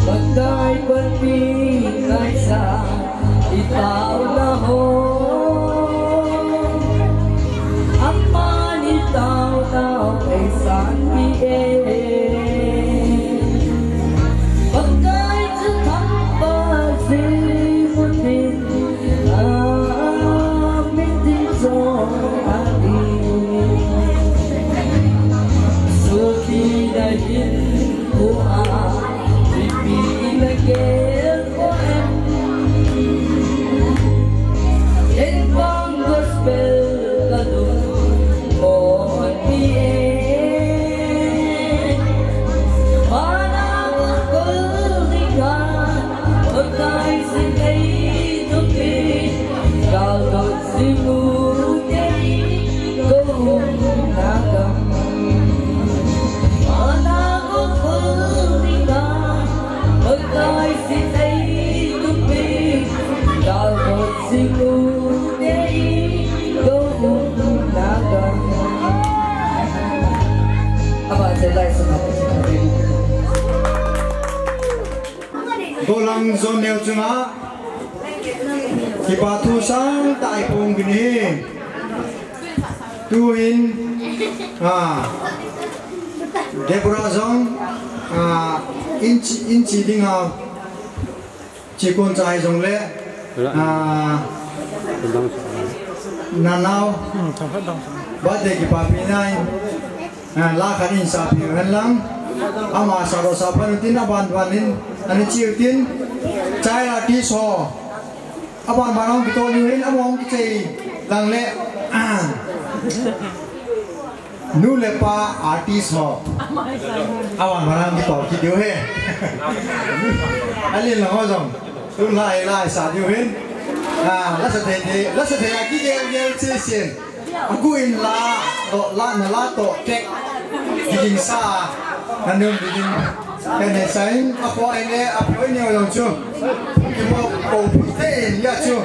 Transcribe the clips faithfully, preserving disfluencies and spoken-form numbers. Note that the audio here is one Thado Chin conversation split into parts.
Pakai panpi ngaisang i taona ho. Aman i taona ho ngaisang i e. Pakai chu thangvah jing un tin. Golang zone neo chunga kipa thu sangtah i phong kit in. Tuhin, ah, Deborah jong, ah, in che, in che ding a, che kon cha hi jongle, ah, nanao, birthday kipapi na in, ah, la khat in sapeh hen lang, ama sa ro sa phan tin aban ban in, ani che u tin, chai artist ho. Aban ban hung kitol diu hin, ama hung kichai lang le, ah, nu le pa artist ho. Aban ban hung kitol kit diu hi. Alen lang ho jong. Tun lai lai sa diu hin. Ah, la sa thei thei, la sa thei a kigel gel che sen. Agu in la, to la, na la to, tek. Giging sa, na num giging. Kane sain, a ko ai ne, a poi ne jong chu. Ki mo ko pi te in ya chu.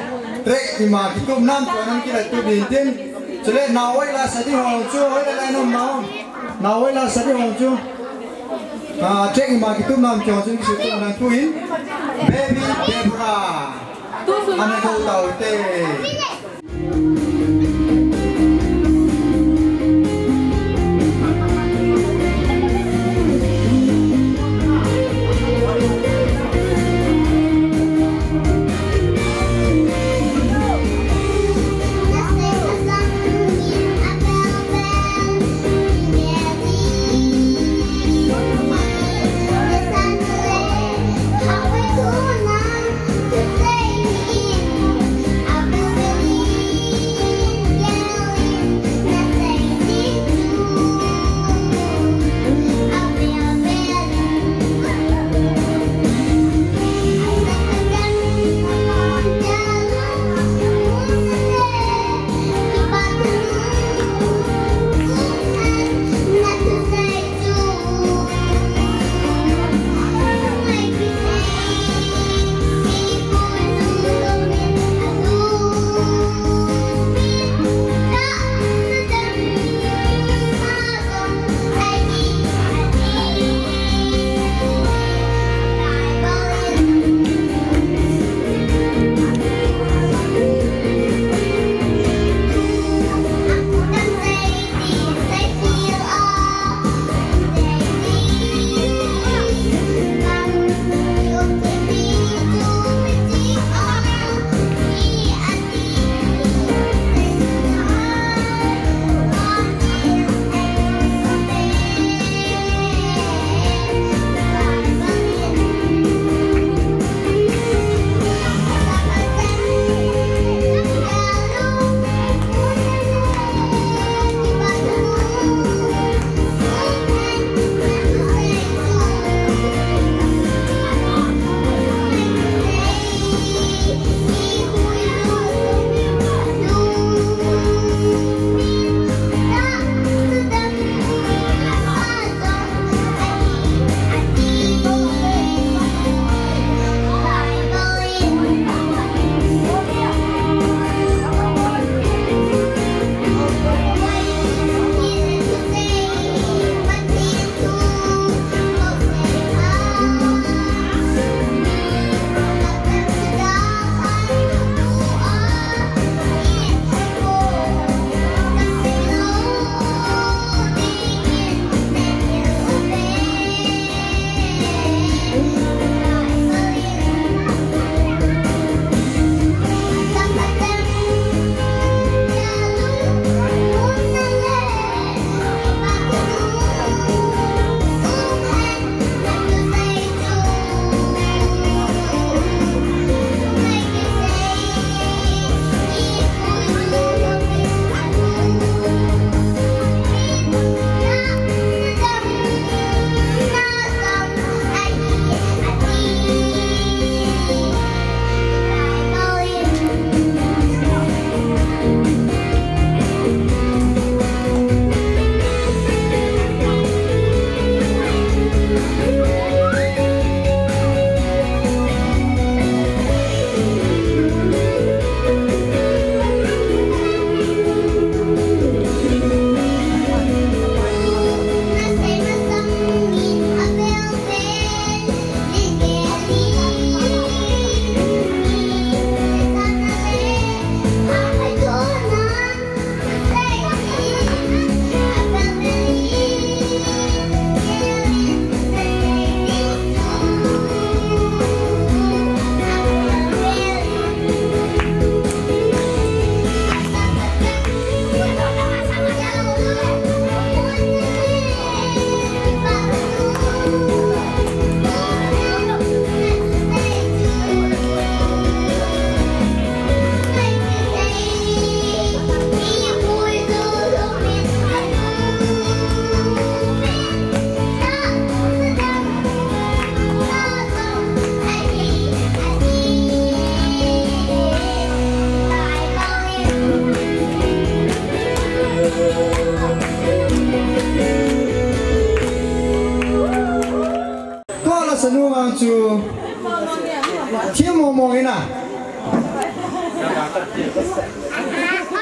Tek ima kitum nam ko nam kila tu din tin. Chule na oi la sa di hong chu, oi la la nam na. Na oi la sa di hong chu. Ah, tek ima kitum nam ko chu ki su tu nam tu in. Baby Deborah. Ana ko tau te.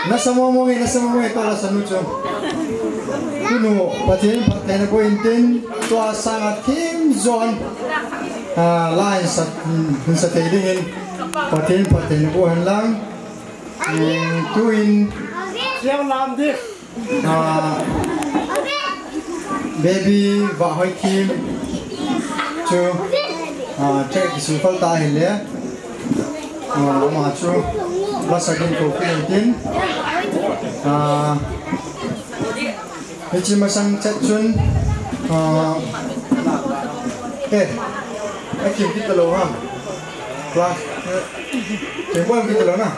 Nasa mo mo nge, nasa mo mo nge, tua la sanu chu. Tunu, Pathen phattheina boh intin, tua sanga thim jon. Ah, la in sa, in sa thei dingin. Pathen phattheina boh hen lang. Hmm, tuin. Siang lam di. Ah, baby Vahhoithim chu, ah, check kisu phal ta hile. Ah, ama chu la sa ding ko kin tin. Ah, hiche masang chet chun, ah, eh, akim kit talou ha. Class, eh, kibol kit talou na.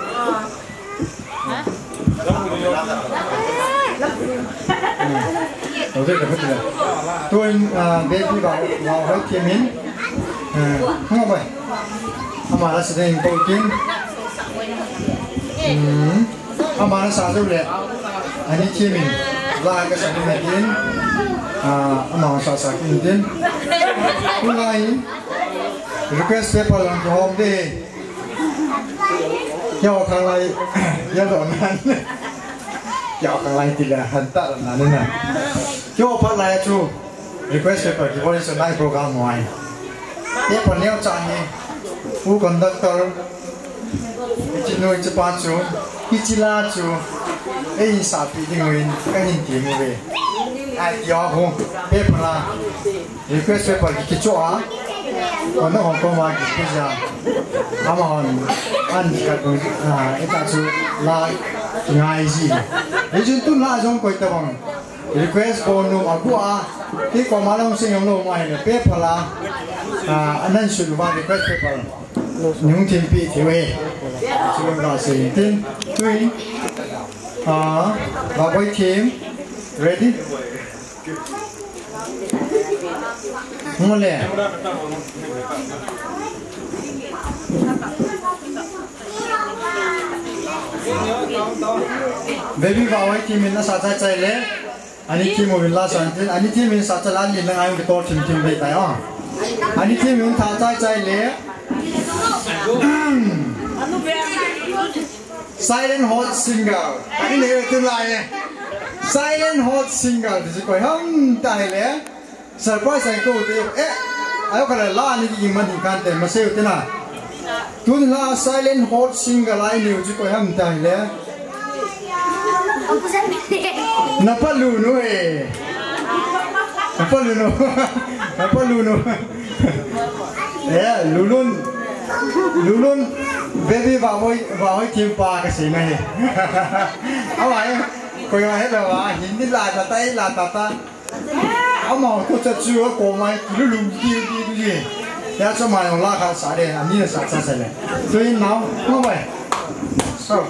Tuin, ah, baby Vah, Vahhoithim in. Ah, hung bai. Ama la sa ding ko kin. Hmm. Ama la sa jou le. Ani Thim in. La ka sa ding kin. Ah, ama sa sa kin tin. Tulai. Request paper lang kihom de. Keiho khanglai, keiho khanglai. Keiho khanglai tile han ta na na. Keiho phat lai chu request paper kibol chu nai program mo ai. Paper neo cha ni. Pu conductor. Hiche nu hiche pa chu. Hiche la chu. Ei sa pi ding uvin kahin ti mu ve. Ai keiho hu. Paper la. Request paper ki kicho a. Kona hong koma ki kicha. Amahon an kat bang, ah, eta chu la ngai ji. Hijeh chun tun la jong koi tabang. Request bol nom agu a. Kei koma la hung sing jong lou ma hile paper la. Ah, anan sut uva request paper. Nung thim pi thei uve. Chu ka sei tin. Tuin. Ah, Vahhoithim. Ready? Ngole. Baby Vahhoithim in asa chai chai le. Ani Thim uvin la sa intin. Ani Thim in sa chai la ni na ngai kitol thim thim ve tai a. Ani Thim in tha chai chai le. Silent hot singer. Ani ne tu lai e. Silent hot singer. Ti chu koi ham ta hile. Surprise ai ko te. Eh. Ayo kala la ni ki man hi kan te ma se u te na. Tun la silent hot singer lai ni u chu koi ham ta hile. Na pa lu nu e. Na pa lu nu. Na pa lu nu. Eh, Lulun, Lulun, baby Vahhoi, Vahhoithim pa kasei na hi. Ama hi, koi ma hi ba, Hindi la ta ta, la ta ta. Ama ko cha chu ko mai, Lulun, di, di, di, di. Ya cha ma yong la ka sa de, ani sa cha sa le. So in now, no way. So.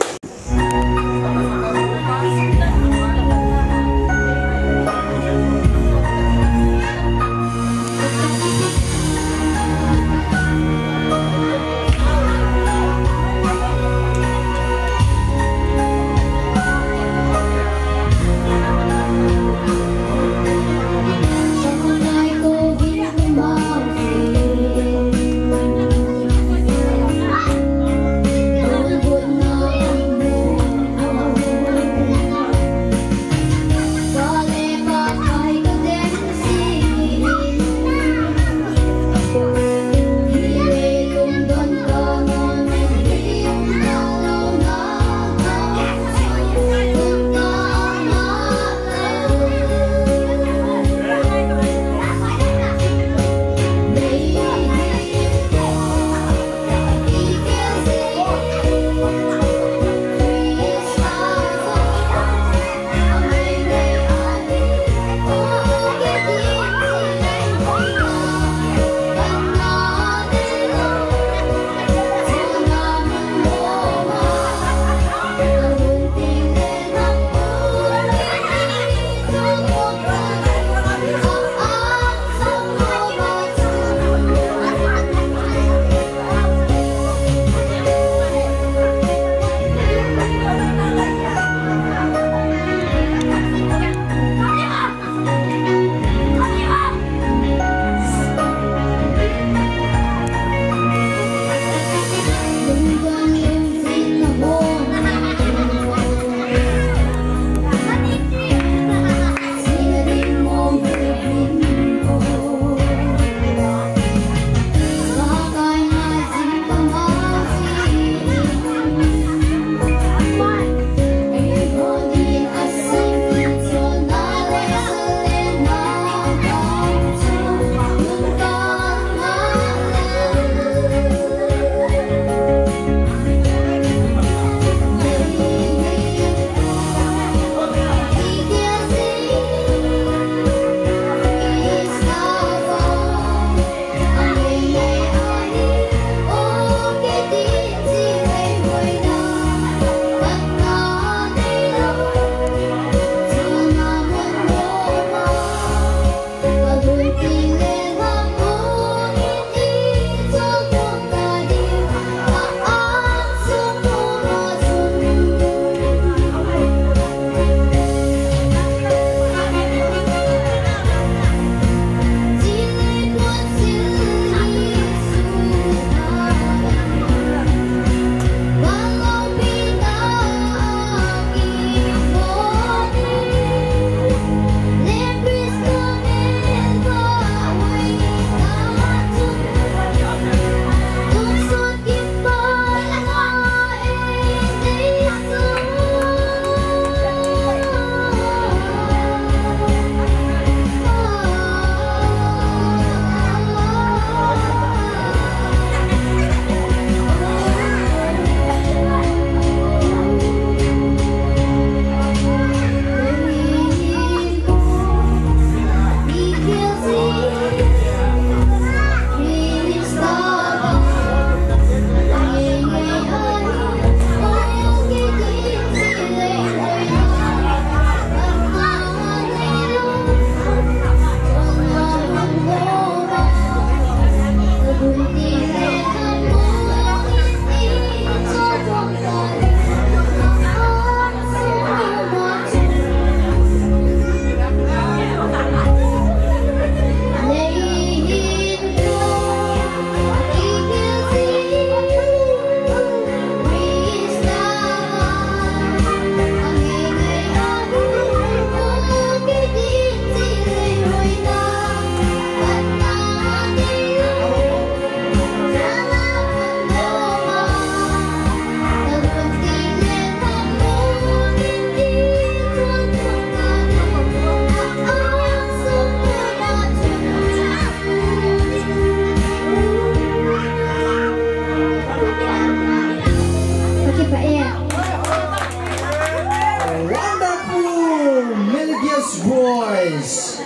Wonderful, melodious voice.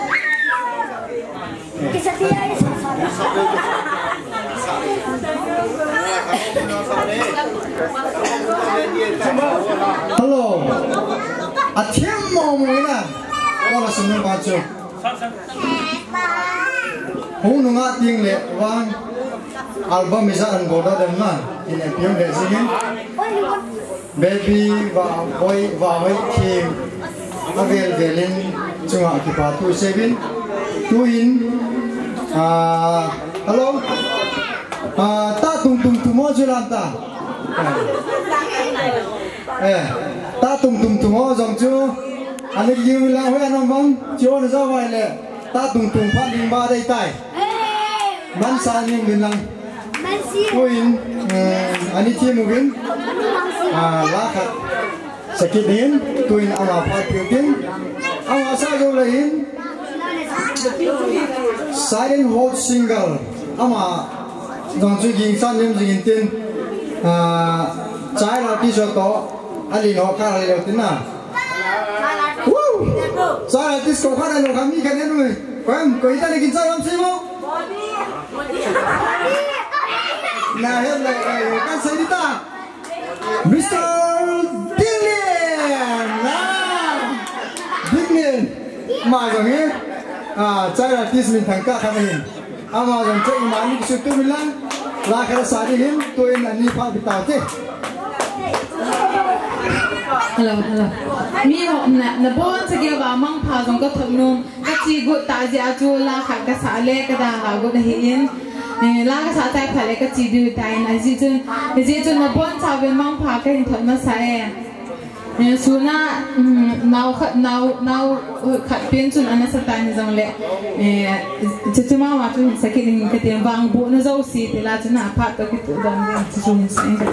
Hello. Athem mo mo na. Wala sunu bacho. Hung nunga ting le vang album ija an goda dem na. Ine piang le singin. Baby, va, boy, va, hoi, kim. Avel velin chunga kipa thu seven. Tuin, ah, hello. Ah, ta tum tum tum mo chu lam ta. Eh, ta tum tum tum mo jong chu. Ani yung lang hoi anom bang. Chu na jo vai le. Ta tum tum pha ling ba dai tai. Man sa ning bin lang. Tuin, eh, ani thi mu bin. Ah, la khat. Sakit hin, tuin ama phat piu tin. Ama sa jo la hin. Silent Hot Single. Ama jong chu ging san lim jing tin. Ah, chai la ti so to. Ali no ka le tin na. Woo! Chai la ti so ka le no ka mi ka ne nu. Koi, koi ta le kin sa lam si mo. Na he le, eh, kan sa ni ta. Mister Dinglen! Ah! Dinglen! Ma jong hi, ah, chai la tis min thang ka khan hin. Ama jong che ima ni su tu min lang. La kha sa di hin, tuin ani pha bi ta te. Hello, hello. Mi ho na, na bon sa ge ba mang pha jong ka thot num. Ka chi gu ta jia chu la khat ka sa le ka da la gu na hi in. Eh, la ka sa chai pha le ka chi diu ta in a ji chun. A ji chun na bon sa ve mang pha ka hin thot ma sa e. Eh, suna, mm, nau khat, nau, nau, uh, khat pen chun ana sa ta ni jong le. Eh, chu chu ma ma chu hin sa ki ning ka tem vang bu na jo si te la chu na pha to ki tu dam chu chu hin sa in ka.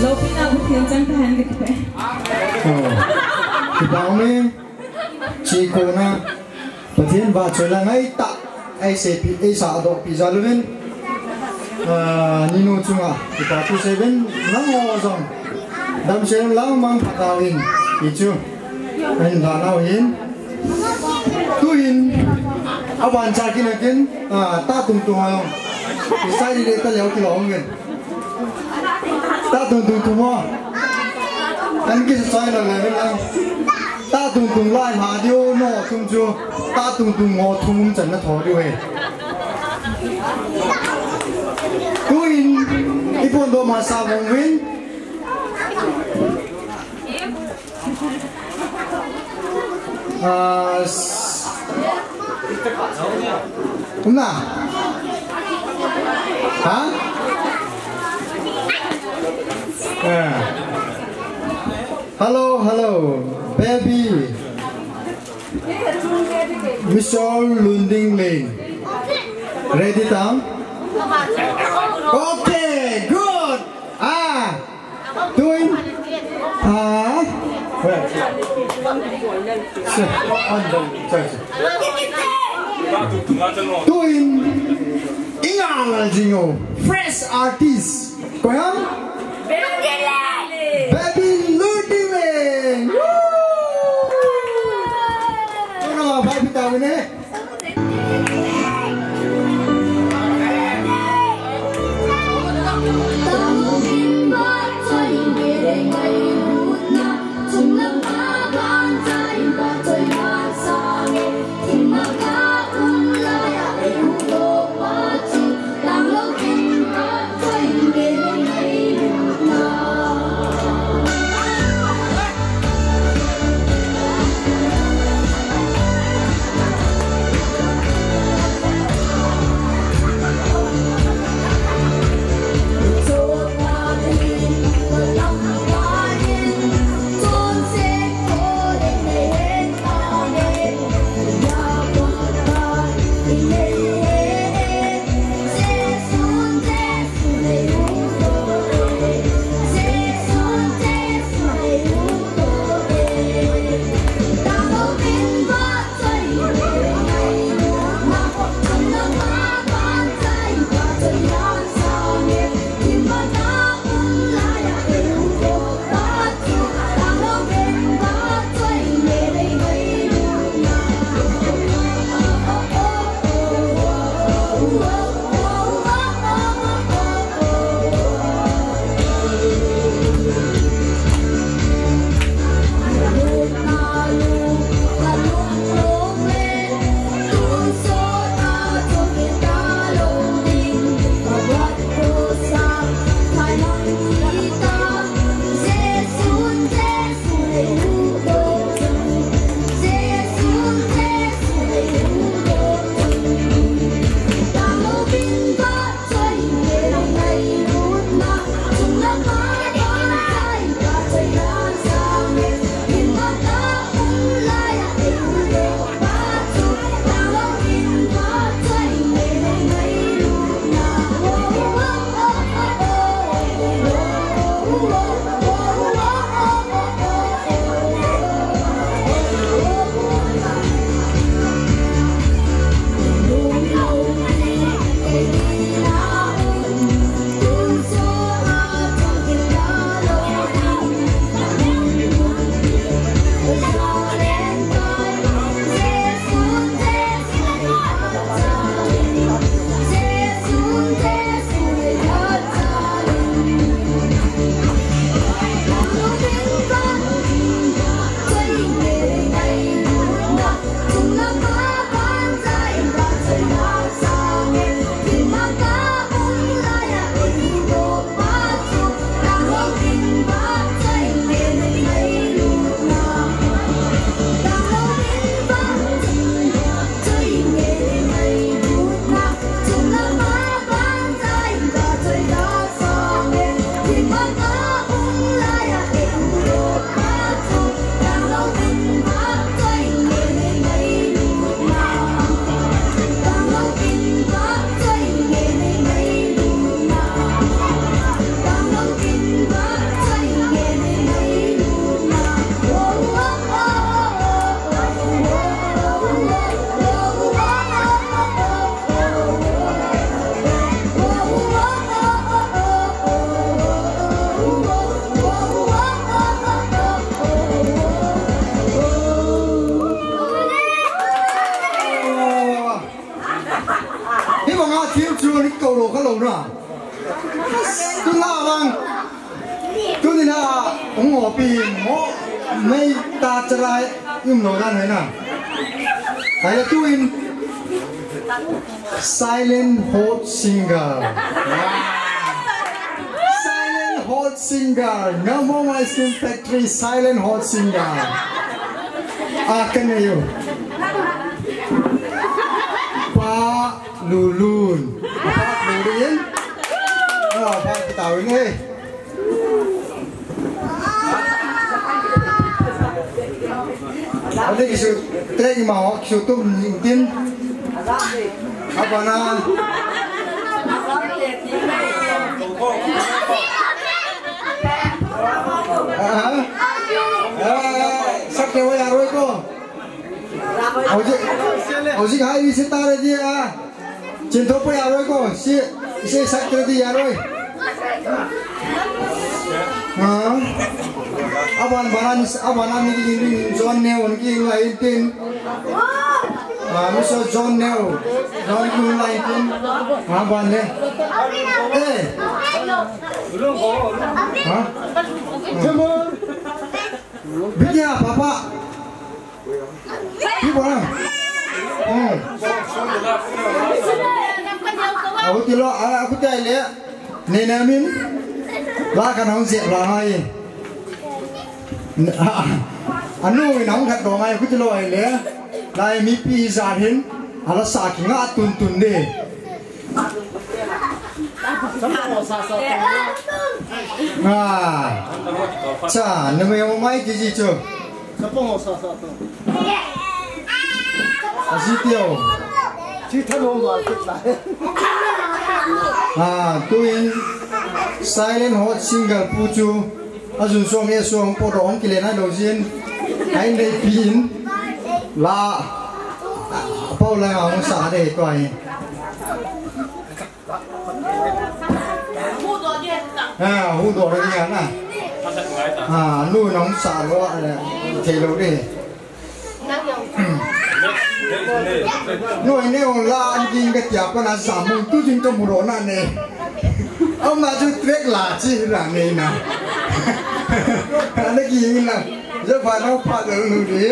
Lopina bu thiam chang tha hen ka kipe. Oh. Kipa ume. Chi kona. Pathen vahchoi la ngai ta. Ei sepi, ei sadoh pi jal uvin. Ah, ninu chunga, kipa thu seuvin, nangho jong. Damsel in lang mangpha tauvin, ti chu. Ahin da nau hin. Tuhin, aban cha kin akin, ah, ta tung tung ayong. Isai di de ta leo kilong uvin. Ta tung tung tung mo. An kisa choi lo le vin lang. Ta tung tung lai ha diu no tung chu. Ta tung tung ngo thum chan na tho diu he. Tuin, i phondoh masa vang uvin. Ah, s-, um na. Ha? Eh. Hello, hello, baby. Mister Lunding Lane. Ready, Tam? Okay, good. Ah, doing. Ah, well. Sorry, sorry. Doing. Inga jingo. Fresh artist. Koi ham? Baby Lunding Lane. Woo! Tuna ma bai pita wine. Lo na. Tun la vang. Tuni na, ung opi mo, mei ta charai, um lo dan hai na. Hai la tuin. Silent hot singer. Silent hot singer. Ngamong Ice Cream Factory, silent hot singer. Ah, kan yo. Pa Lulun. Pa Lulun. Ah, pa Tawin, eh. Ade kisu trek ma ho kisu tum jing tin. Abana. Ah, ah, sak te wa ya roi ko. Hoji, hoji hai wi se ta re ji a. Chin tho pa ya roi ko, si, si sak te di ya roi. Ha? Aban baran, aban ani ki ni John Neo ni ki ngai tin. Ah, Mister John Neo. John Neo ngai tin. Ha, ban le. Eh. Ha? Bitia, papa. Ki bola. Hmm. Ahu tilo, a, ahu tai le. Nene min. La ka nong je la hai. Anu nong khat dong ai, ahu tilo ai le. Lai mipi ijat hin. Ala sa ki nga tun tun de. Ah. Cha, na mai mai ti ji chu. Aji tio. Ah, tuin silent hot singer pu chu. Ajun song e song po dong kile na lo jin. Ai nei pin. La. Pau la ang sa de to ai. Ha, hu do re ni na. Ha, nu nong sa lo, eh, thei lo de. Nu ne on la an ding ka tia pa na sa mu tu jing ka mu ro na ne. Au ma ju trek la chi ra ne na. Na ki na. Je pa no pa lo nu de.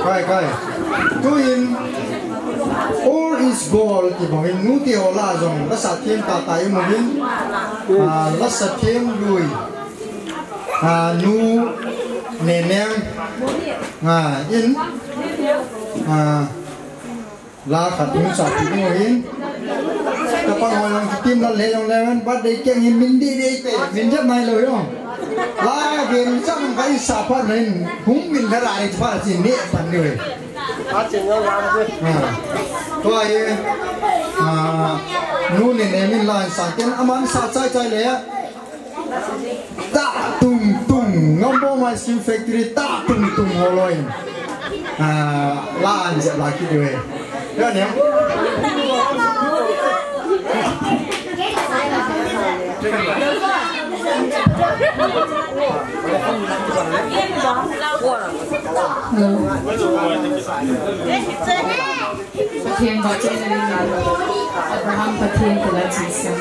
Kai, kai. Tuin, all is gold, ti bang in, nu ti ho la jong, la sa thiem ta ta i mu hin, ah, la sa thiem lui. Ah, nu Neneng. Ah, in. Ah, la khat hung sa pi mo hin. Ka pa ho jong tim la le jong le wen, birthday keng hin min di de pe, min jep mai lo jong. La ve min sa man ka i sa pa nen, hung min da la i pa si ne pan ni we. Ah, to ai, ah, nu Neneng min la sa ten aman sa chai chai le. Ta tung tung, Ngamboma Ice Cream Factory, ta tung tung holoi. Ah, la an je la ki due. Ya ne. Hello. Pathen vahchoi na ding in, Abraham Pathen kila chesa.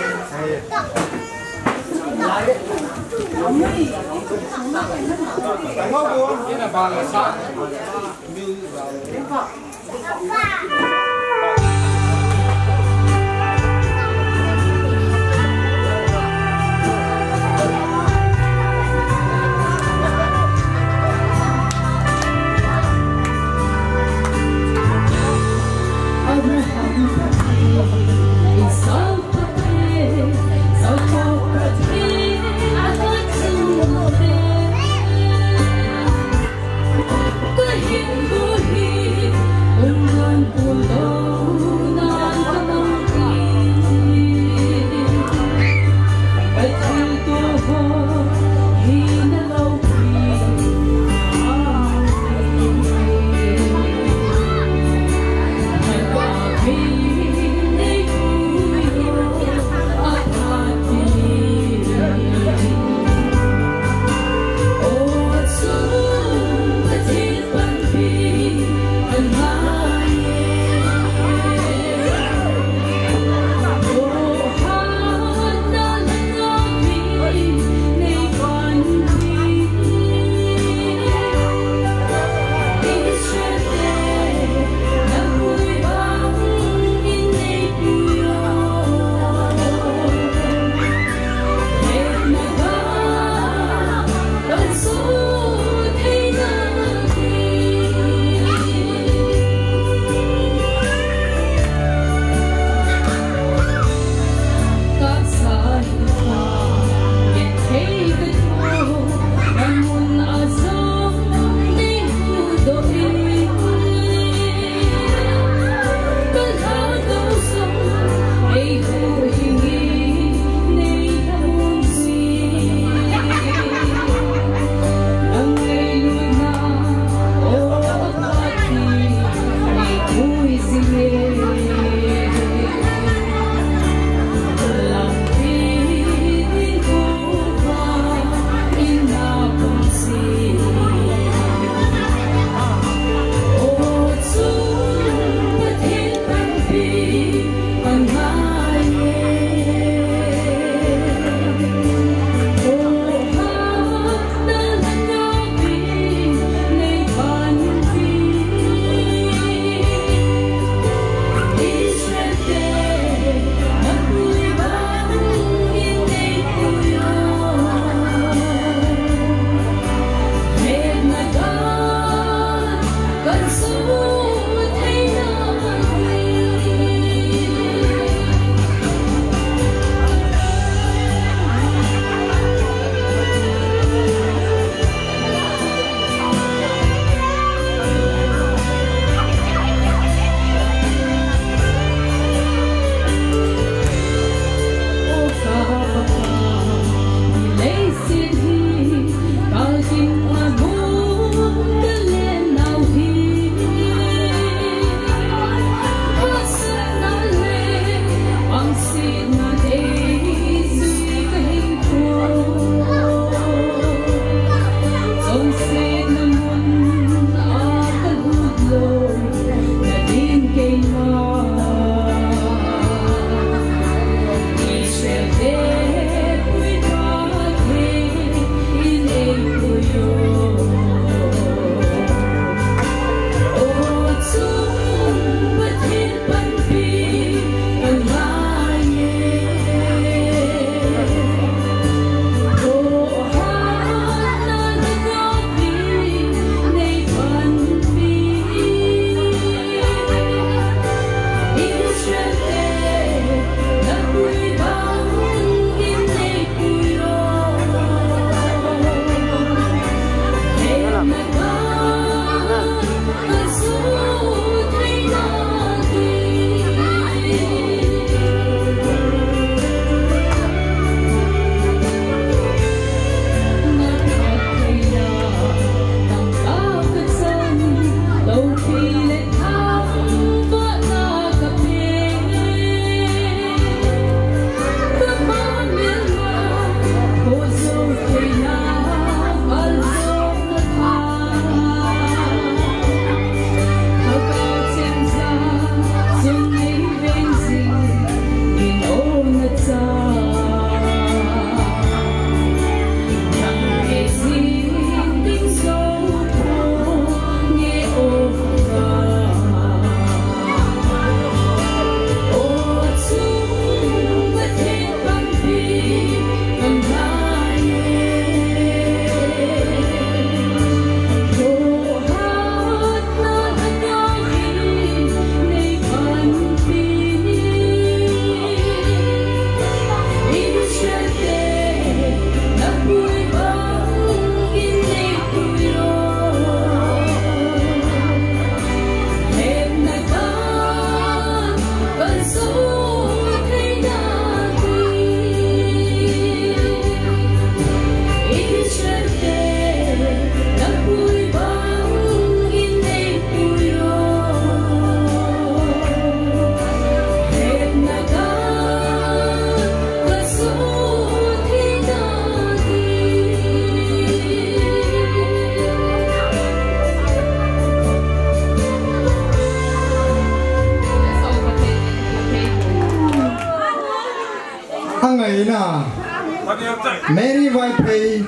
Mary Vaiphei.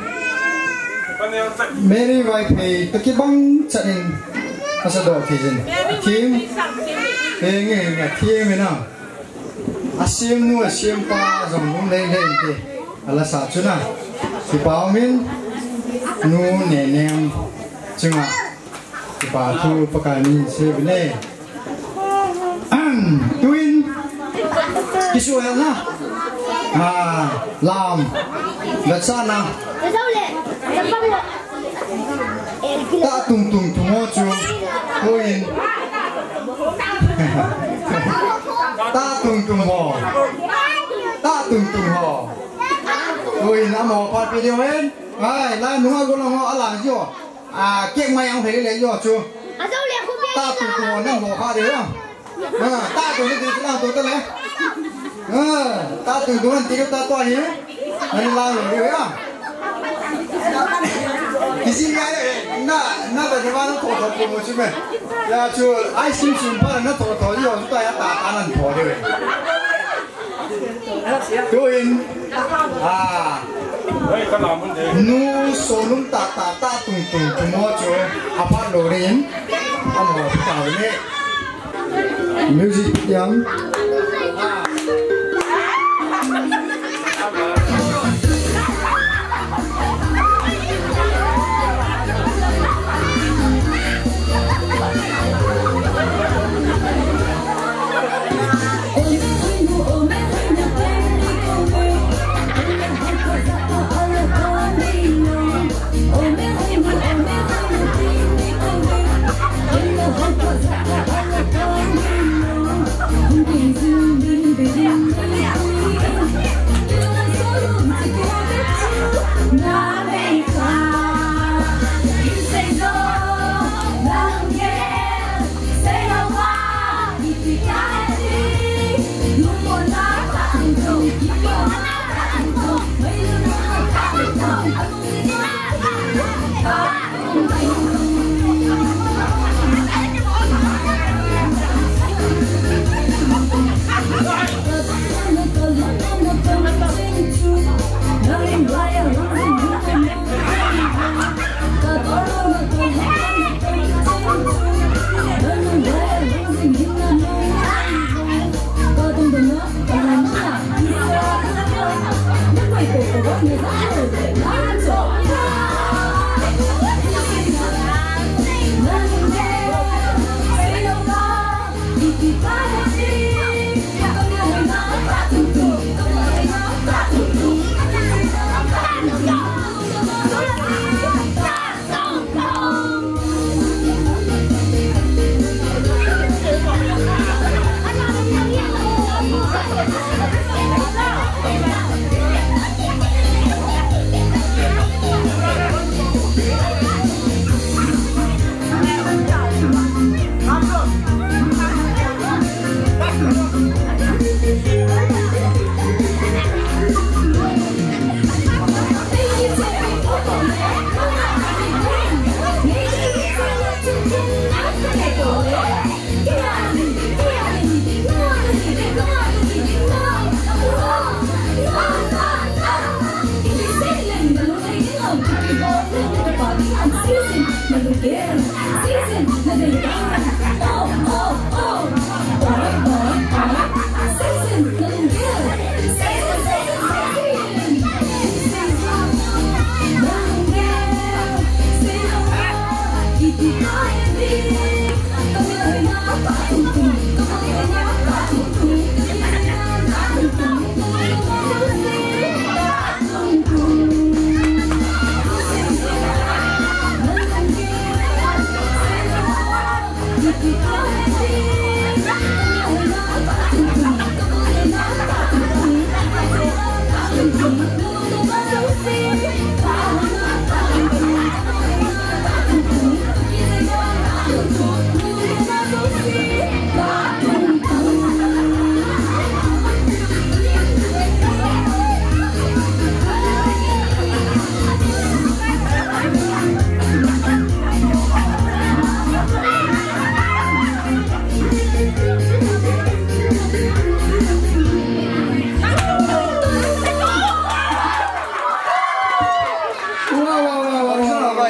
Mary Vaiphei. Toh kibang chanin. Asa do thijin. Thim. Enge, enge, thim ina. Asim nu, asim pa, jong lum lei lei te. Ala sa chuna. Kipa umin. Nu ne nem. Chunga. Kipa thu Pakai min seivin e. Tuin. Kisu hel na. Ah, lam. Vetsahna. Ta tung tung tung ho chu. Tuin. Ta tung tung ho. Ta tung tung ho. Tuin amaho phat pe diu hen. Ai, la nunga gulong ho ala jo. A, kek mai ang thei le jo chu. A zo le khu be. Ta tu tu nan ho kha de. A, ta tu ni ti la tu ta le. A, ta tu tu nan ti ta to hi. Nan la lo de ya. Kisi ya le, na, na ta de ba na to to ko mo chu me. Ya chu, ai sim sim pa na to to yo chu ta ya ta ta nan to de. Tuin, a, nu sonung ta ta ta tung tung tung mo chu, apha lo rin, amo ta le. Music yang.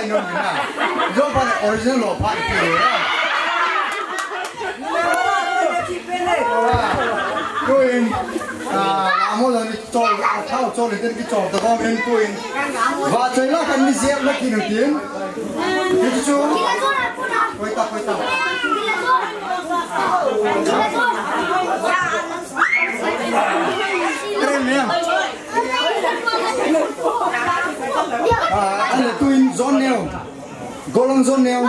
Jong pa original lo pa ti lo. Tuin, ah, amo la ni chol, a thao chol ni ten ki chol ta ko men tuin. Vachoi la kan ni jep la ki nu tin. Ki chu. Koi ta, koi ta. Karen ne. Ah, ale tuin zone neo. Golang zone neo.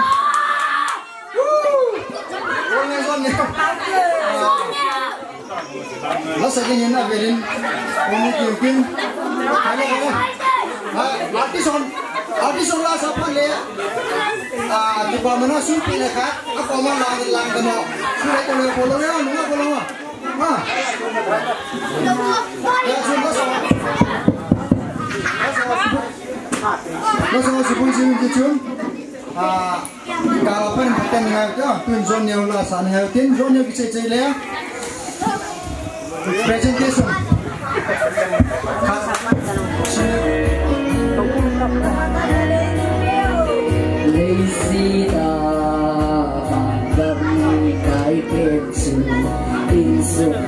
Golang zone neo. Lasa ding in avelin. Umi kimpin. Hello, hello. Ah, artist on. Artist on lasa phan le. Ah, di ba mana sun pin le kha. Ako ma lang lang kano. Sun le ko le ko le ko le ko le. Ah. Ya, sun lasa. Lasa, lasa, supun sin kichun. Ah, ka pan ten ngai ta, tun zone neo lasa ngai, tin zone neo kiche che le. Presentation. Lazy da, kai petsu, insung.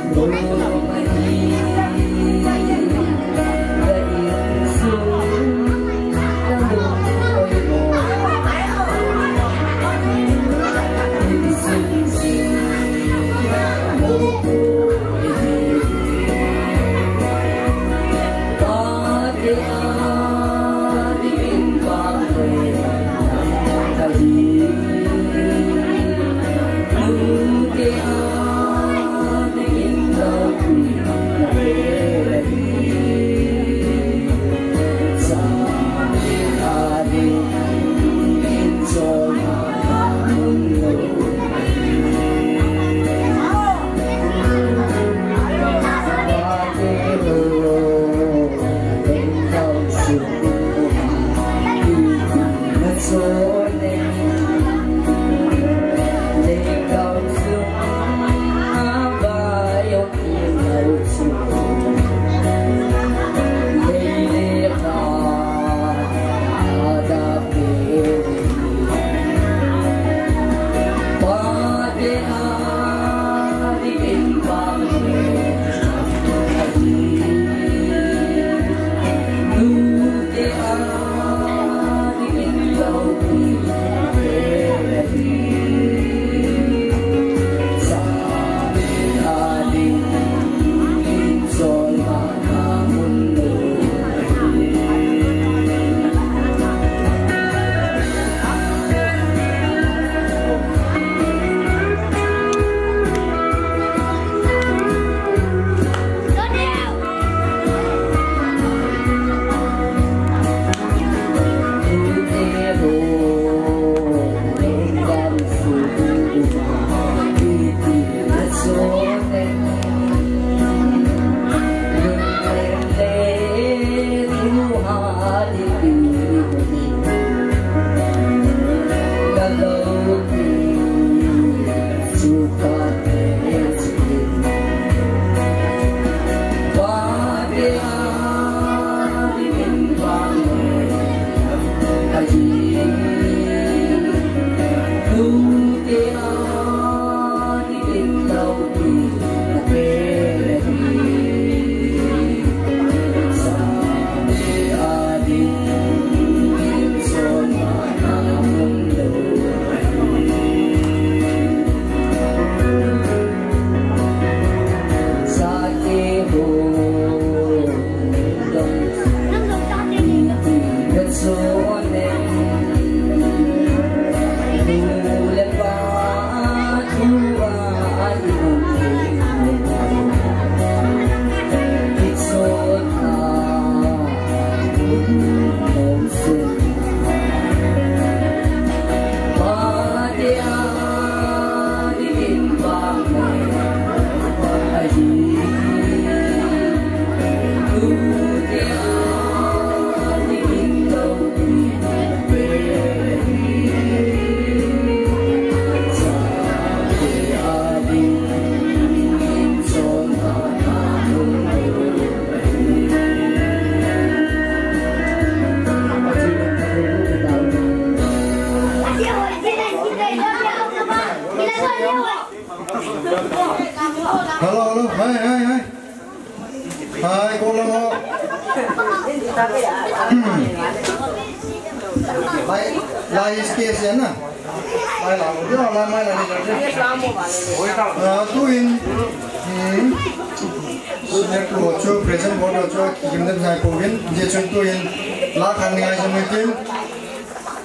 Lai, lai stage ya na. Lai la, lai, lai, lai, lai. Ah, tuin, hmm. Senior pu chu, present board chu, kim dem sai pu vin, je chun tuin, la khan ni ai jam tin.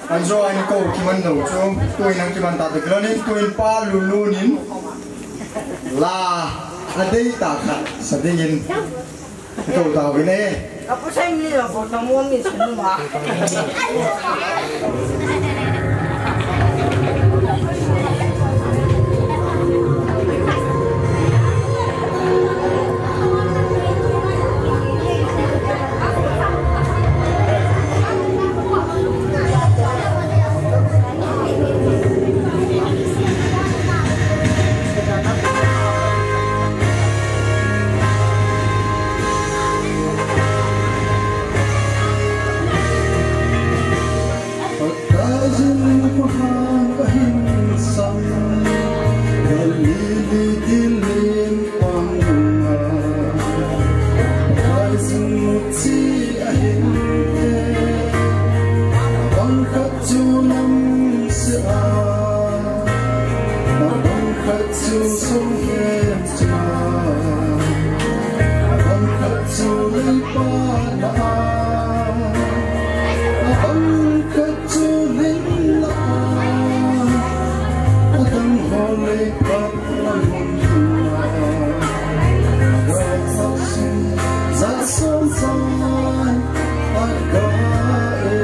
An jo ai ni ko kiman lo chu, tuin an kiman ta te kilo nin, tuin pa Lulu nin. La, a dei ta kha, sa dei in. Ko ta vin e. Ka pu sai ni lo ko ta mo ni sun ma. Pataiyin muhan kahin sang, Galili dilim panga. Pataiyin muchi ahin te, abang khat chu lam se a, abang khat chu song hem cha, abang khat chu leipa na a, abang khat Chu lin la, adang ho lei pat la mun la. Ga sa sin, sa son son, aga e.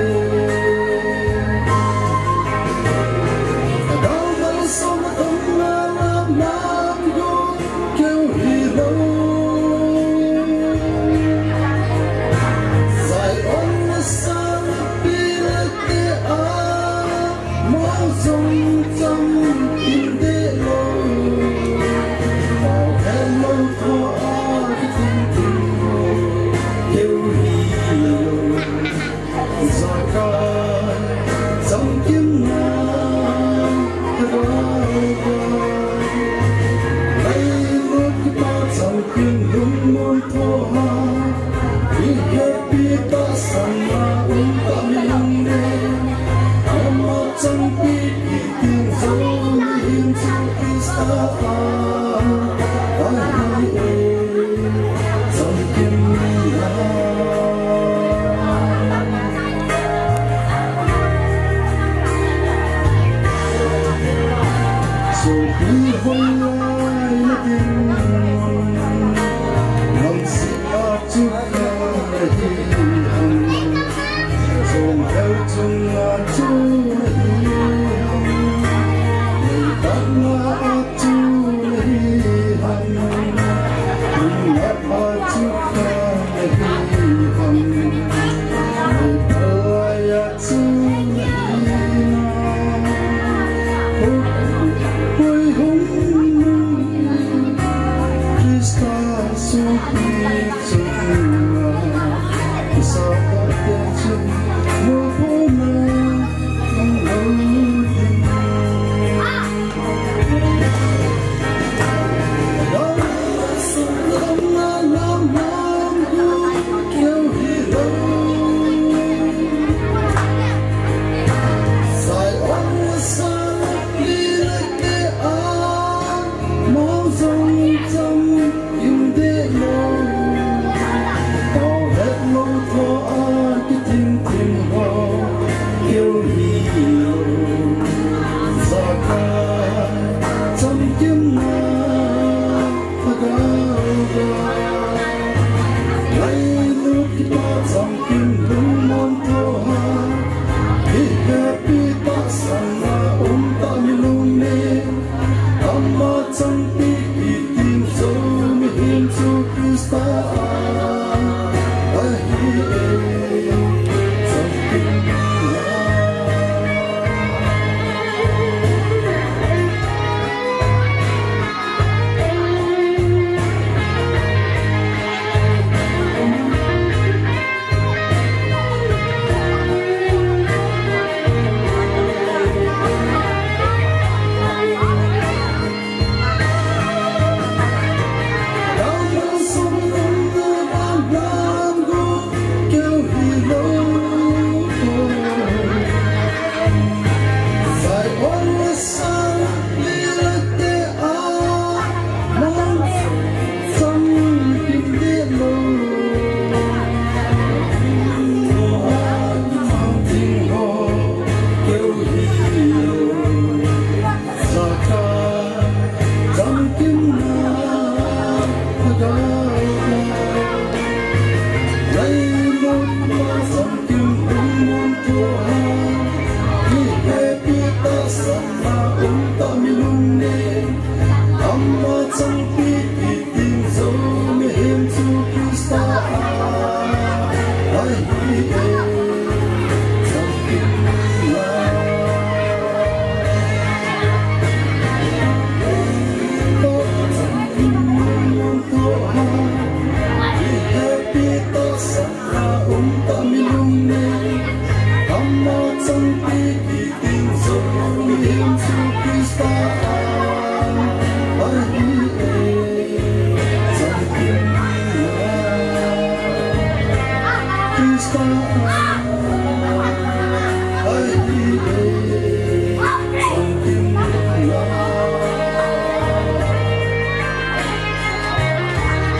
Adang dang son, adang na na na go. Keu hi lo. Zion na sang pi le te a, mo zong chang in te lo. Pau he lo tho a, ki ting ting lo. Keu hi lo. Zakai, Zamkim na, Tagalog, Lainut kipa Zamkim lungmon tho ha, i happy ta sang na um ta mi lang ne, ama Zampi i ting zo ni hin chu Krista a, a hai e.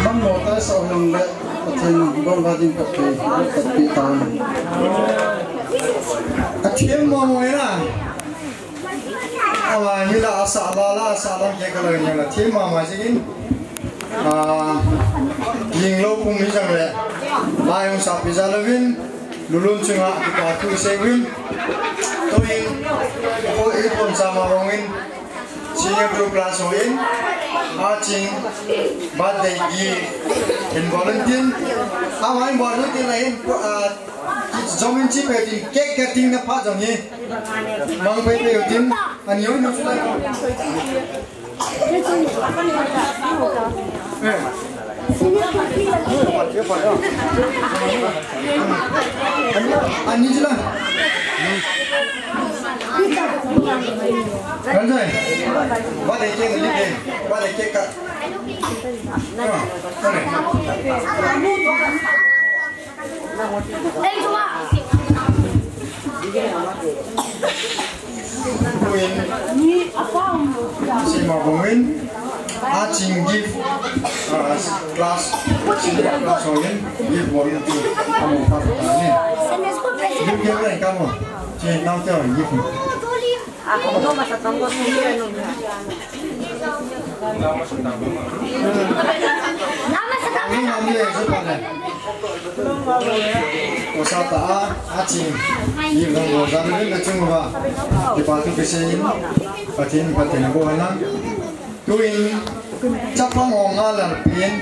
Mangmo ta sa nang le, Pathen bang ba ding ka pe, ka pe ta. A thiam mo mo na. Ama ni la asa la la asa la ke ka la ni la thiam ma ma jingin. A, jing lo kum ni jang le. La yong sa pi ja lo vin. Lulun chunga kipa thu sei vin. Tuin, ko i pon sa ma vong in. Senior two class ho in, a ching, birthday gift in volunteer. A mai volunteer la in, a, ki zomin chi pe tin, cake cutting na pha jong hi. Mang pe pe tin, ani oi no chu la. Eh. Ani chu la. Kan jai. Birthday cake ni ke. Birthday cake ka. Ah, kane. Kuin, sima bungin, a ching gift, ah, class, senior class ho in, gift bol in tu, amu pa ta ni. Gift ke re ka mo, chi nau te gift. Ni ngam ni le, so pa le. Ko sa ta a, a ching. Ni ngam ko sa ni le chung ba. Kipa thu kisei in. Pathen, Pathen bo na. Tuin, chapang ong a lal pin.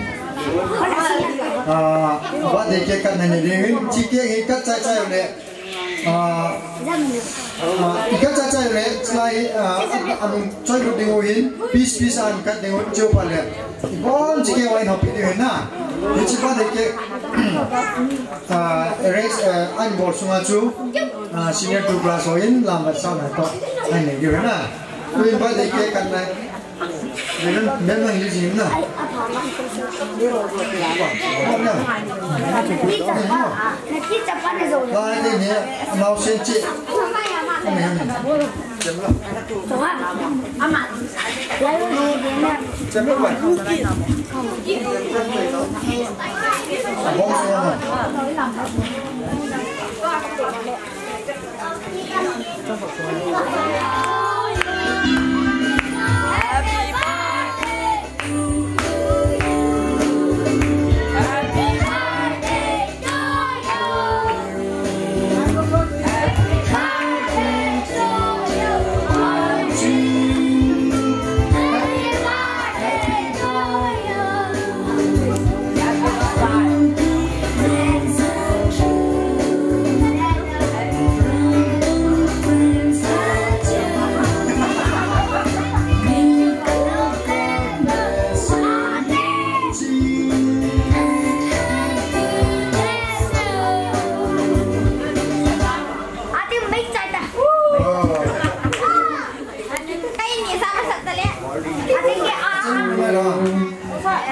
Ah, birthday cake kat na ni ding in. Chi cake hi kat chai chai le. Ah, ah, i kat chai chai le, chulai, ah, a, a, anung choi lut ding u hin, piece, piece a kat ding u hin, chu pa le. I bon chi cake wa in hopi ding u hin na. Hichi pa de cake, ah, race, ah, an bol sunga chu, ah, senior two class ho in, lam bat sa na to, an ne ding u hin na. Tuin birthday cake kat na.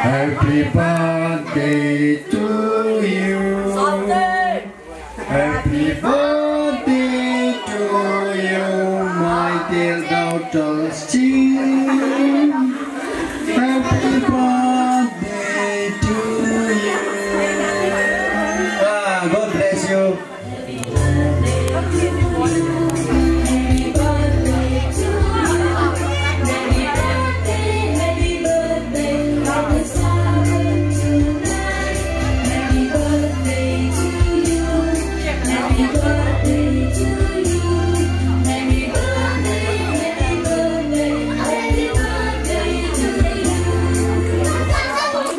Happy birthday to you. Happy birthday to you, my dear daughter Chin. Happy birthday to you. Ah, God bless you.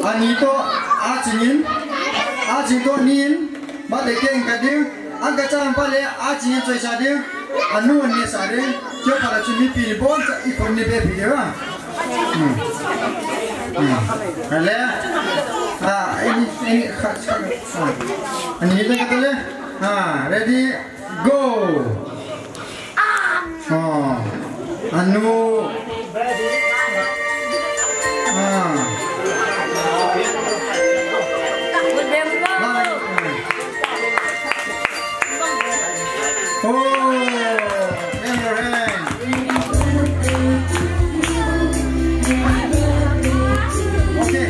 Ani to, a chingin, a ching to nin, ba de keng ka ding, ang ka chang pa le, a chingin choi sa ding, anu ni sa ding, kyo para chu mipi ni bon, i kon ni be pi ding, ha? Hmm. Hmm. Ale, ah, ini, ini, kha, kha, ah. Ani le ka le, ah, ready, go. Nu. Ah. Oh, clap your hand. Okay.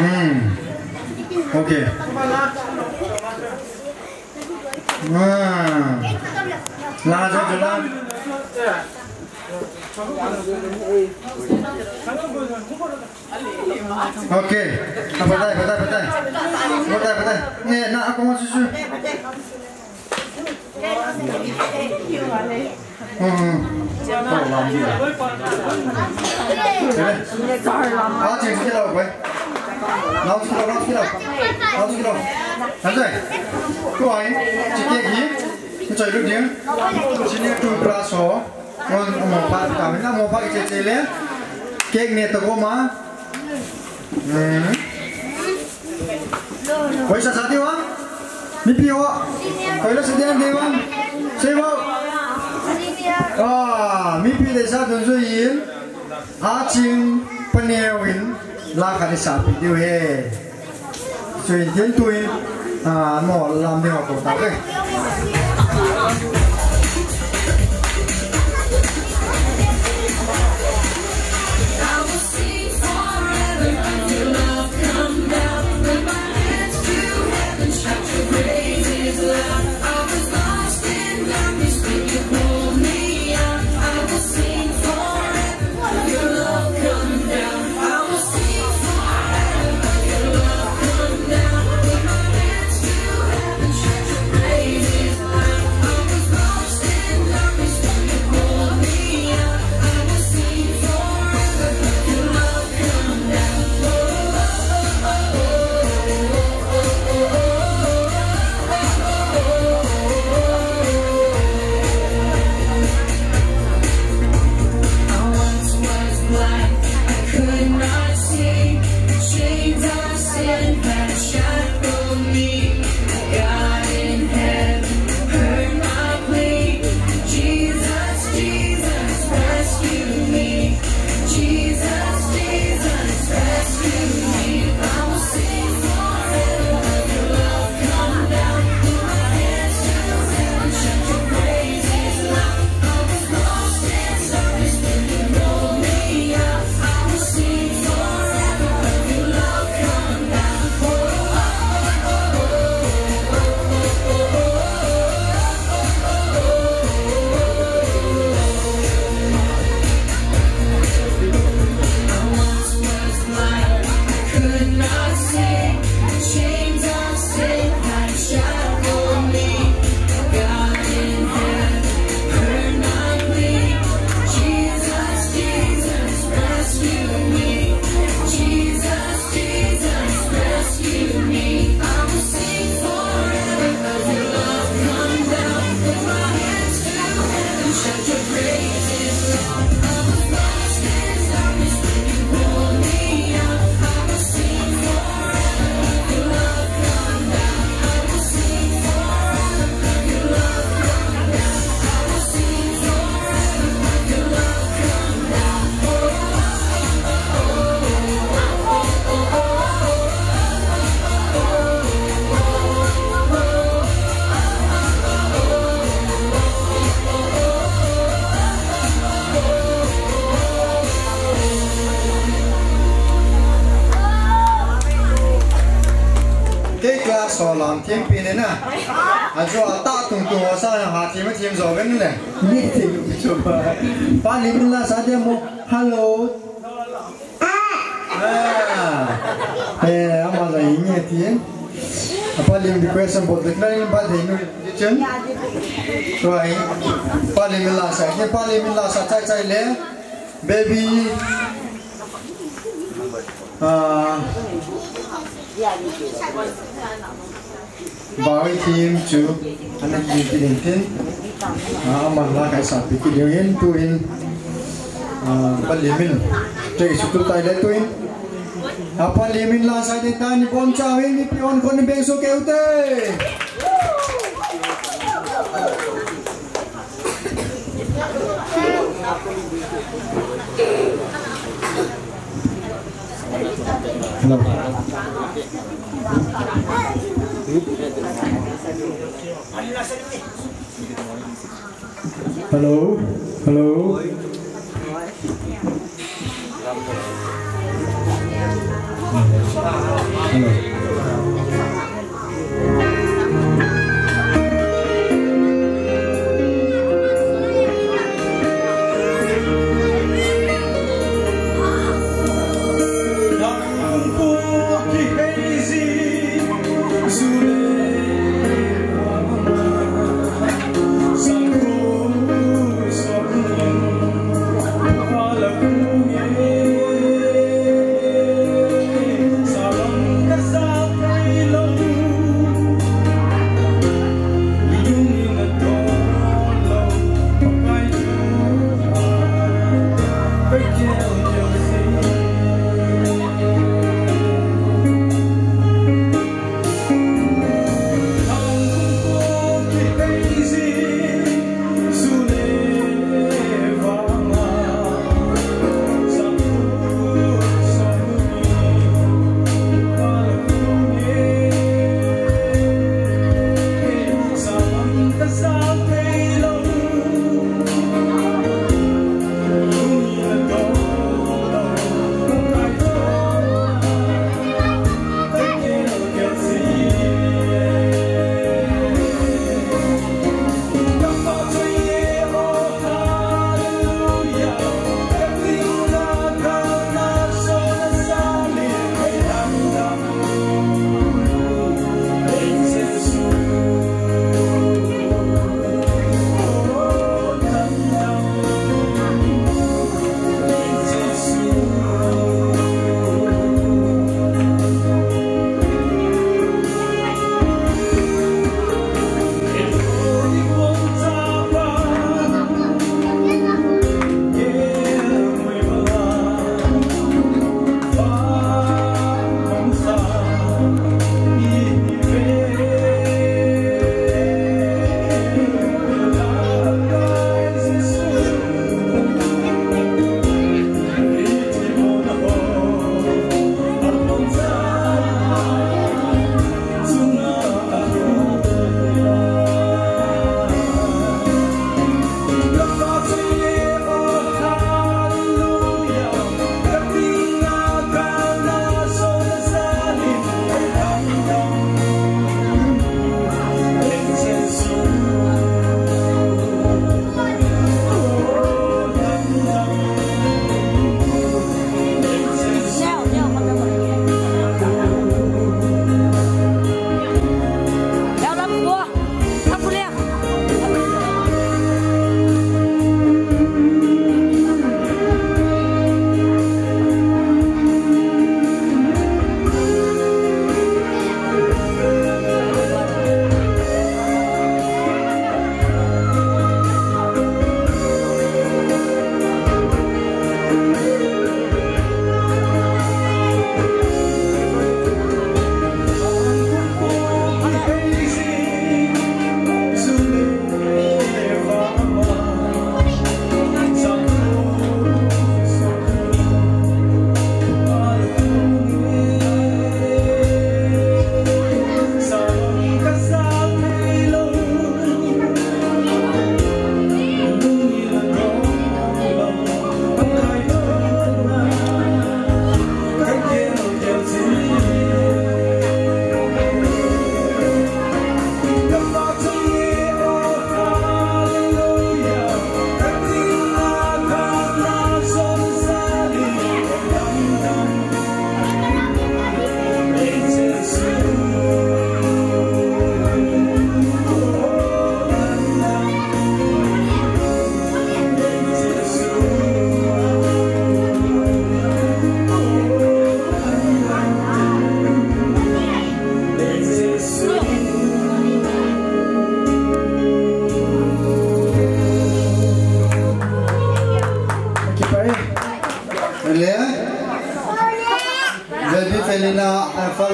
Hmm. Okay. Ah. La, la, la. Okay. Ah, patai, patai, patai. Patai, patai. Ni na, aku masuk su. Hmm, hmm. Oh, lam dia. Ah, cik, cik lah, boy. Lau, cik lah, lau, cik lah. Lau, cik lah. Nanti. Tuai, cik lagi. Cik lu dia. Sini tu kelas, oh. Kon mo pa kami na mo pa iche che le. Cake ne to ko ma. Hmm. Koi sa sa ti wa? Mipi wa? Koi la sa ti an ti wa? Sei wa? Ah, mipi le sa dun su yin. A ching paneo in la kha ni sa pi diu he. Chuin tin tuin, ah, mo lam ding a ko ta ve. Kei class ho lam thim pi ne na. A jo a ta tung tung ho sa ha thim thim jo ven ne. Ni thim jo ba. Pa Lim in la sa de mo. Hello. Ah. Eh, ama la in ye ti. A Pa Lim request bol de na in ba de nu. Chen. Tuai. Pa Lim in la sa. Ye Pa Lim in la sa chai chai le. Baby. Ah. Bawi team chu ana ki ki ding tin. Ah, aman la kai sa pi ki ding in tu in. Ah, palimin. Te su tu tai le tu in. Ah, palimin la sa de ta ni bon cha hin ni pi on kon ni beng so ke u te. Hello. Hello. Hello.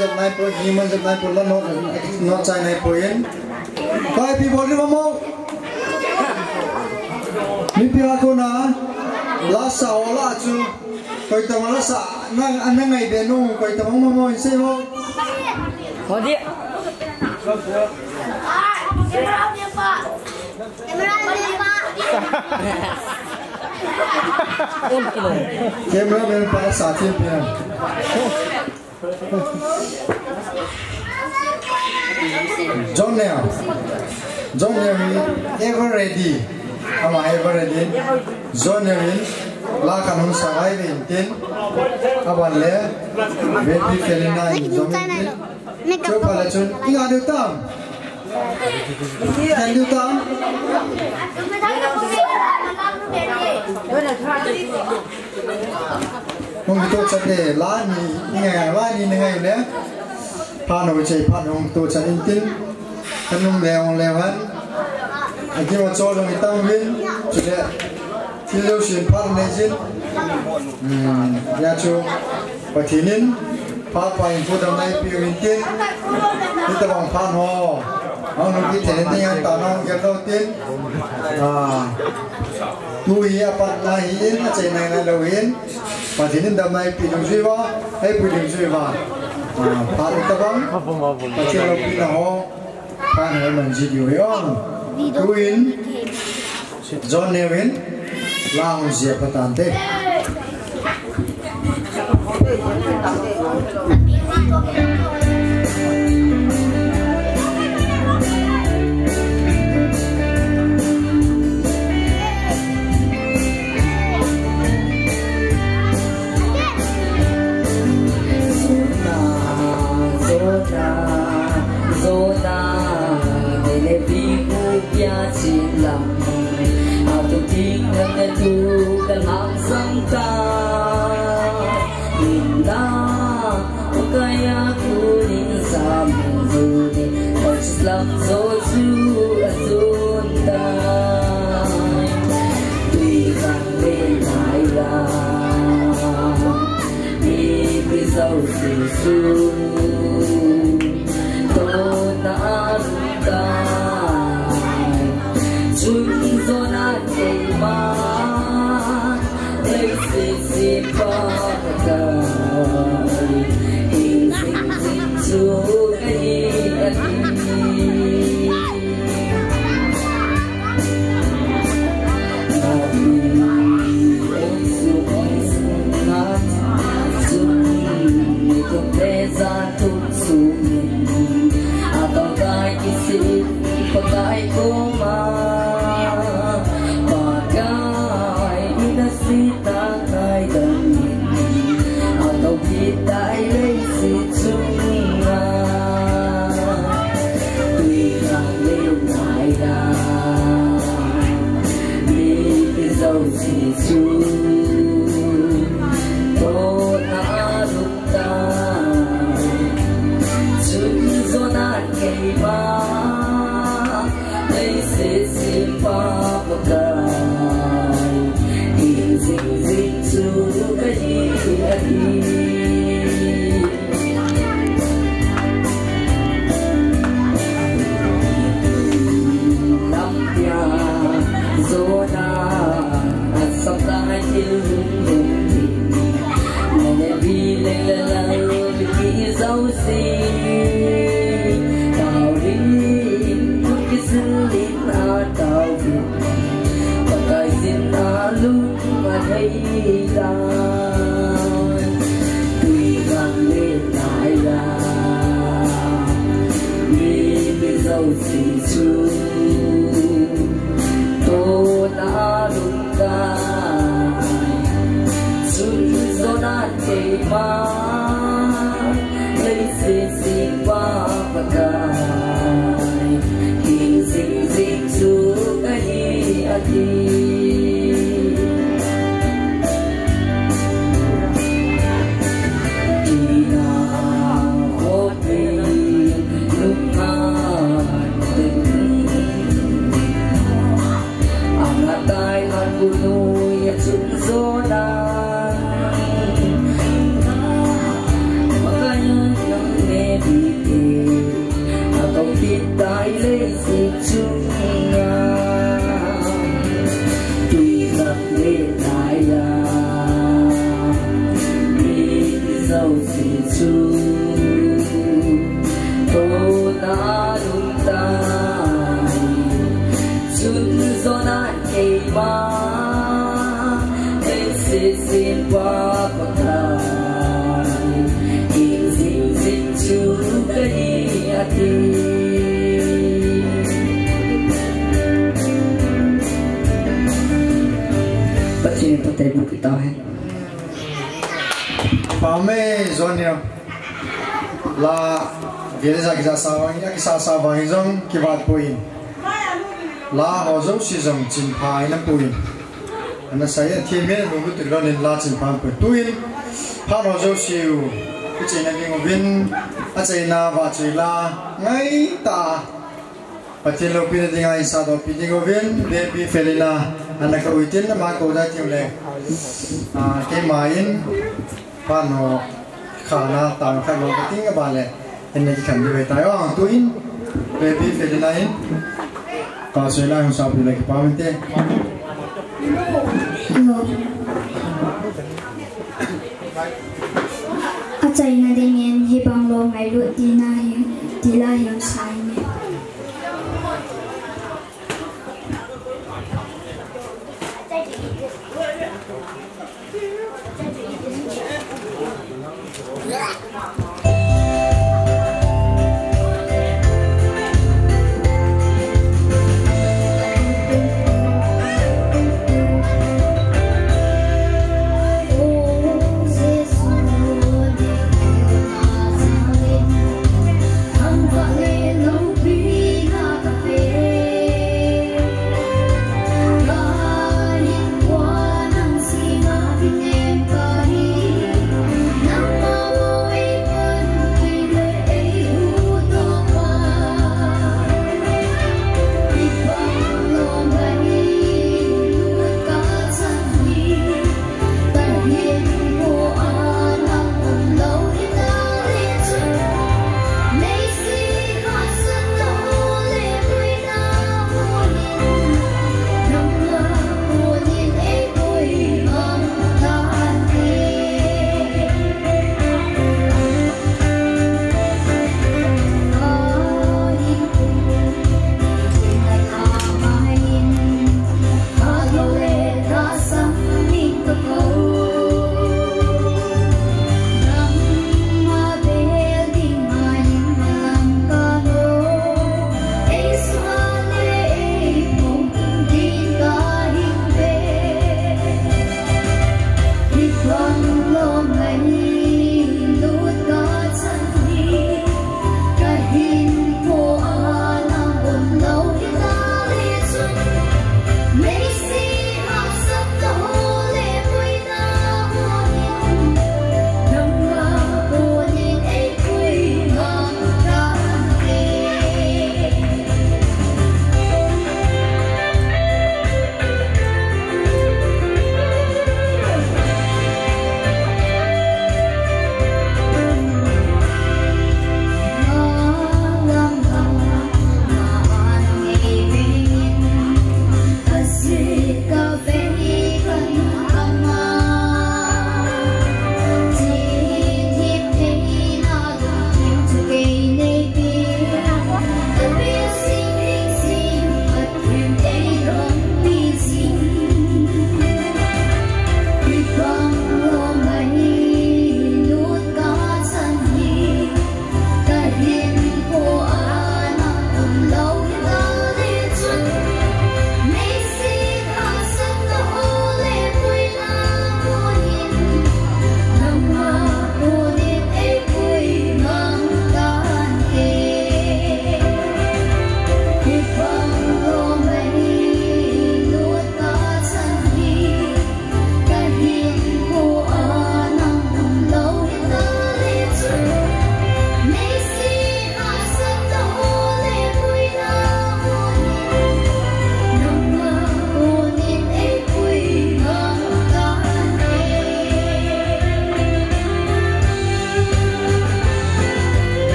Nai po, ni man jep nai po, la no, no chai nai po in. Pai pi bol ri mamo. Mipi a kona, la sa o la chu. Koi tama la sa, na, na ngai be no, koi tama mamo in sei ho. Ho di. Cameraman pa sa tin pia. John Neo. John Neo hi ever ready. Ama ever ready. John Neo hi la kan hung sa vai ve in tin. Aban le. Ve pi ke le na in John Neo. Chu pa le chun. Inga diu tam. Inga diu tam. Hung kitoh chat e, la ni, ni ngai, la ni ni ngai le. Phan ho che, phan hung kitoh chat in tin. Kanung le hung le van. Aki ma chol hung itam vin, chule. Thil leu sin phan nei jin. Hmm, ya chu. Pathen in, pha pa in pu dam nai pi in tin. Ni ta bang phan ho. Ang nu ki ten ni yang ta nang ya lo tin. Ah. Tu hi a pat na hi in, a chai nai nai lo in. Pathen in dam nai pi ding jui va, hei pi ding jui va. Ah, pha ta bang. Pathen lo pi na ho. Pha na man ji diu hi ong. Tu in, John Neo in, la hung jia pa tan te. Zona, zona, zona, nele pi ku pia chin lam. Atu ting na te tu ka lam sang ta. Inda, kaya kunin sa mung zuni, Islam zo chu azun ta. Tui kan le nai la, mi pi zo si su. To na azun ta. Chun zo na te ma. Pakai koma, Pakai ina sita kai dam, atau kita ilai si chunga, tui na le nai la, mi ki zau si chu, to na lu. Keima, leiset simpa Pakai, hing jing jing chu kahi ati. Pathen phatthei boh peh tahen. Pame Junior. La, gele ja kija sa vang, ya kisa sa vang jong kivat poi. La ho jouse jong chinpha ina poi. Ana sai a thi me lu tu lo nin la chinpha poi. Tuin, phat ho jouse u, kicheina ding uvin, acheina vahchoi la, ngaita. Pathen loupina dinga insa dohpi ding uvin, Baby Felina, ana ka uitin, ama ko da tiu le. Ah, keima in, pano, khana, tam khat lo ka ting ka ba le, en ne ki khan di ve tai. Oh, tuin, Baby Felina in, ka soi la hung sa pi le ki pa min te. Achaina dingin, hibang lo ngailut tina hi, ti la hi sai ne.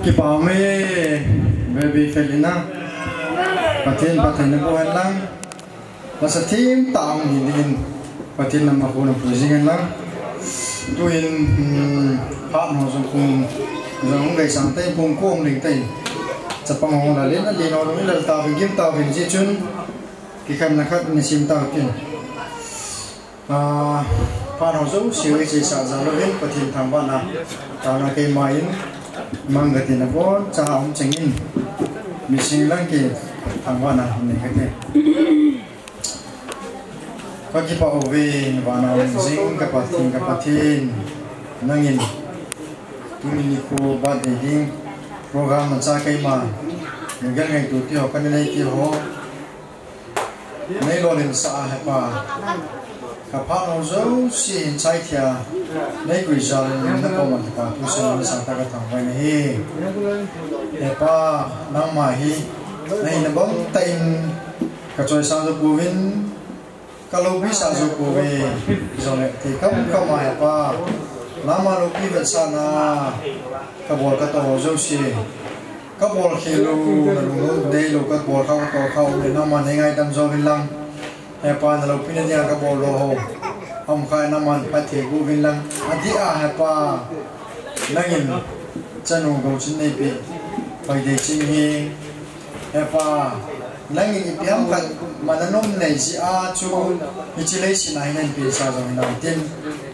Kipa ume, Baby Felina. Pathen, Pathen na boh hen lang. Lasa thim tah hung hi dingin Pathen nama khun a pui jing hen lang. Tuin, hmm, phat ho jong kung jong hung gei sang tei, kung kong ding tei. Chapang ho la len, len ho jong i lal ta vin, gim ta vin, ji chun kikhen na khat ni sim ta vin. Ah, Phat ho jouse u ichesa jal uvin Pathen thangvahna taona keima in mang kati na bon cha um chengin, mising lang kithangvahna nei kati. Kakipah uve, vana um jing ka Pathen, ka Pathen. Nangin tuni nikho birthday ding program a cha keima, nungel ngaito ti ho, kanei ti ho, nei lolhinsah a Hepa, ka phat ho jouse hin chaithei a nei guijal in na koma kipathu seiyin nasatah a kathangvah in ahi. Hepa, nangma hi na hina bang tah in ka choisah jou pouvin, ka loupi sah jou pouve. Jongle thei kamkam a Hepa, nangma loupi vetsahna a kabol katoh ho jouse, kabol khel lou, na lungdei lou kabol kha katoh kha u le nangman nei ngaidam jouvin lang. Hepa, na loupina dinga kabol lou ho, aum kha nangman phatthei boh uvin lang. Adeh a Hepa, nangin chanu Gouchin neipeh, Hoideiching hi. Hepa, nangin ipi ham khat man anom nei jeh a chu hiche leiset a hin neipensa jong hinam tin.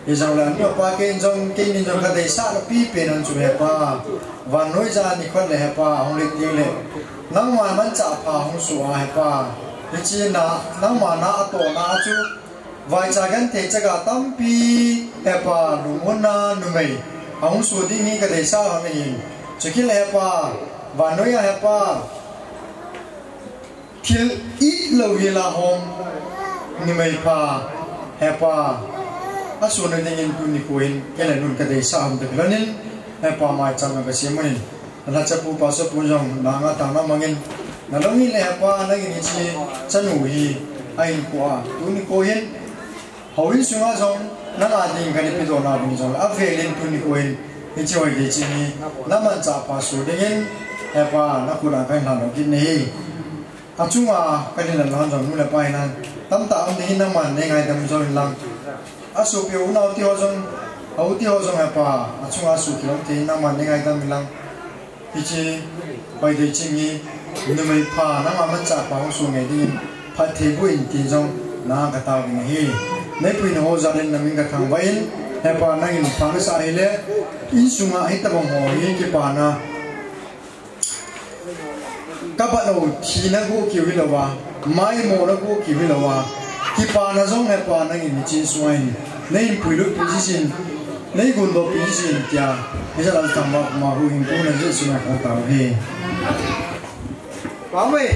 Hijongle anu apa kei jong, keinin jong kadeisah lou pipen hon chu Hepa, vannoi jal nikho le Hepa, hung len teng le nangma manchah pha hung soh a Hepa, hiche na, nangma na atohna a chu vaicha genthei chaga tampi Hepa, lungmonna numei ahung soh ding hi kadeisah lhon ahin. Chukit le Hepa, vannoi a Hepa, thil it lou hi la hom, numei pha, Hepa, asohna dingin tuni nikho hin kei le nun kadeisah hom tah kilhonin, Hepa, maicham a kasem unin, na lhacha pu pastor pu jong na anga taona mangin, na lungin le Hepa, nangin hiche chanu hi ahinkho a tuni nikho hin houin sunga jong nanga ding kana pedoh nauvin jongle avelin tuni nikho hin hiche Hoideiching hi na manchah pha soh dingin Hepa, na khut a kahin lhandoh kit nahi. Achunga kahin lhandoh jong nu le pa hinan tamtah um ding hin nangman nei ngaidam jouvin lang. Asopi unau ti ho jong, a u ti ho jong Hepa, achunga sopi um thei hin nangman nei ngaidam in lang. Hiche Hoideiching hi numei pha, nangma manchah pha hung soh ngei dingin phatthei boh in tin jong na kataovin ahi. Neipuina ho jal in namin kathangvah in, Hepa, nangin pha nasah ahile, insunga hitobang ho hi kipana, kabat u thina gu kiu hilouva, maimona gu kiu hilouva, kipana jong Hepa, nangin hiche insunga hin neihin puilut pi jin, nei gondoh pi jin tia, hijat a thangvah ma huhhingpu na Jesu min a katao ahi. Amen.